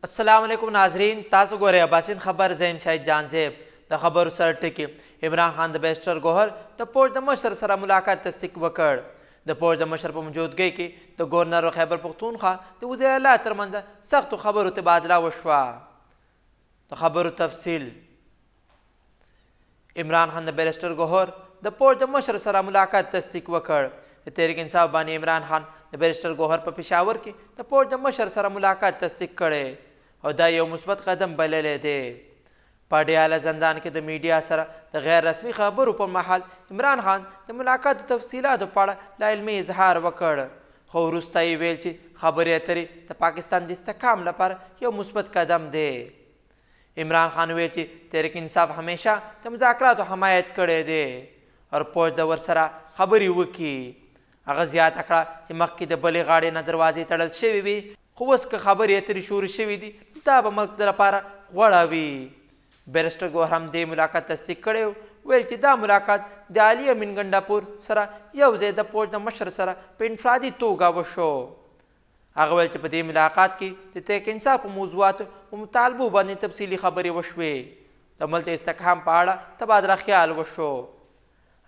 السلام علیکم ناظرین، تاسو ګورئ اباسین خبر. زیم شاهد جانزیب د خبرو سره ټکی. عمران خان د بیرسټر ګوهر د پوځ د مشر سره ملاقات تصدیق وکړ. د پوځ د مشر په موجودګۍ کې د ګورنر او خیبر پښتونخوا د وزیر اعلی ترمنځ سختو خبرو تبادله وشوه. د خبرو تفصیل: عمران خان د بیرسټر ګوهر د پوځ د مشر سره ملاقات تصدیق وکړ. د تحریک انصاف باندې عمران خان د بیرسټر ګوهر په پېښور کې د پوځ د مشر سره ملاقات تصدیق کړی او دا یو مثبت قدم بللی دی. په اډیاله زندان کې د میډیا سره د غیر رسمي خبرو پر مهال عمران خان د ملاقات د تفصیلاتو په اړه لا علمي اظهار وکړ، خو وروسته یې ویل چې خبرې اترې د پاکستان د استحکام لپاره یو مثبت قدم دی. عمران خان ویل چې تحریک انصاف همیشه د مذاکراتو حمایت کړی دی او پوځ د ورسره خبرې وکړي. هغه زیاته کړه چې مخکې د بلې غاړې نه دروازې تړل شوې وي، خو اوس که خبرې اترې شروع شوې دي، دا به ملک د لپاره غوره وي. بیرسټر ګوهر هم دې ملاقات تصدیق کړی، ویل چې دا ملاقات د علي امین ګنډاپور سره یو ځای د پوځ د مشر سره په انفرادي توګه وشو. هغه ویل چې په دې ملاقات کې د تحریک انصاف په موضوعاتو او مطالبو باندې تفصیلي خبرې وشوې، د ملک د استحکام په اړه تبادله خیال وشو.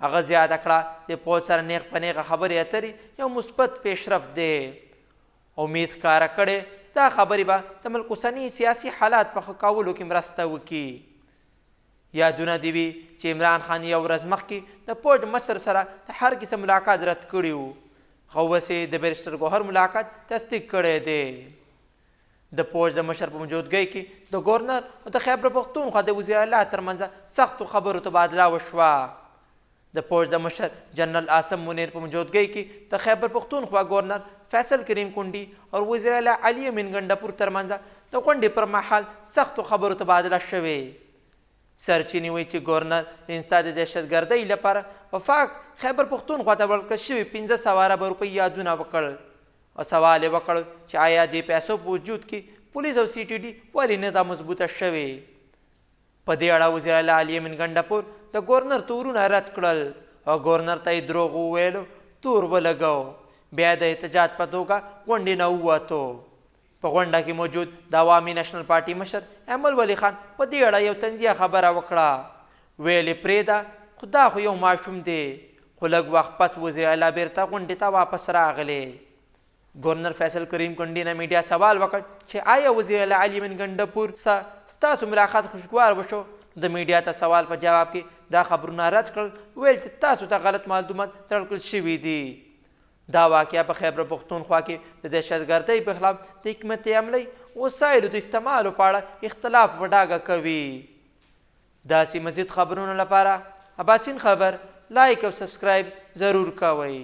هغه زیاته کړه چې پوځ سره نیغ په نیغه خبرې اترې یو مثبت پیشرفت دی. امید ښکاره کړې دا خبرې به د ملک اوسني سیاسي حالات په ښه کولو کې مرسته وکړي. یادونه دې وي چې عمران خان یو ورځ مخکې د پوځ مشر سره د هر قسم ملاقات رد کړی وو، خو اوس یې د بیرسټر ګوهر ملاقات تصدیق کړی دی. د پوځ د مشر په موجودګۍ کې د ګورنر او د خیبر پښتونخوا د وزیر اعلی ترمنځ سختو خبرو تبادله وشوه. د پوځ د مشر جنرال عاصم منیر په موجودګۍ کې د خیبر پښتونخوا ګورنر فیصل کریم کنډي او وزیر اعلی علي امین ګنډاپور ترمنځ د غونډې پر مهال سختو خبرو تبادله شوې. سرچینې وایي چې ګورنر د انسداد دهشتګردۍ لپاره وفاق خیبر پښتونخوا ته ورکړل شوې 500 اربه روپۍ یادونه وکړ او سوال یې وکړ چې آیا دې پیسو په وجود کې پولیس او سی ټي ډي ولې نه ده مضبوطه شوې؟ په دې اړه وزیر اعلی علي امین ګنډاپور د ګورنر تورونه رد کړل او ګورنر ته یې دروغ وویلو تور ولګاو. بیا د احتجاج په توګه غونډې نه ووتو. په غونډه کې موجود د عوامي نېشنل پارټي مشر ایمل ولي خان په دې اړه یو طنزیه خبره وکړه، ویل یې پرېږده، خو دا خو یو ماشوم دی. خو لږ وخت پس وزیر اعلی بیرته غونډې ته واپس راغلی. ګورنر فیصل کریم کنډي نه میډیا سوال وکړ چې آیا وزیر اعلی علي امین ګنډاپور سره ستاسو ملاقات خوشګوار وشو؟ د میډیا ته سوال په جواب کې دا خبرونه رد کړل، ویل چې تاسو ته غلط معلومات درکړل شوي دي. دا واقعه په خیبر پښتونخوا کې د دهشتګردۍ په خلاف د حکمت عملۍ وسایلو د استعمالو په اړه اختلاف په ډاګه کوي. داسې مزید خبرونو لپاره اباسین خبر لایک او سبسکرایب ضرور کوئ.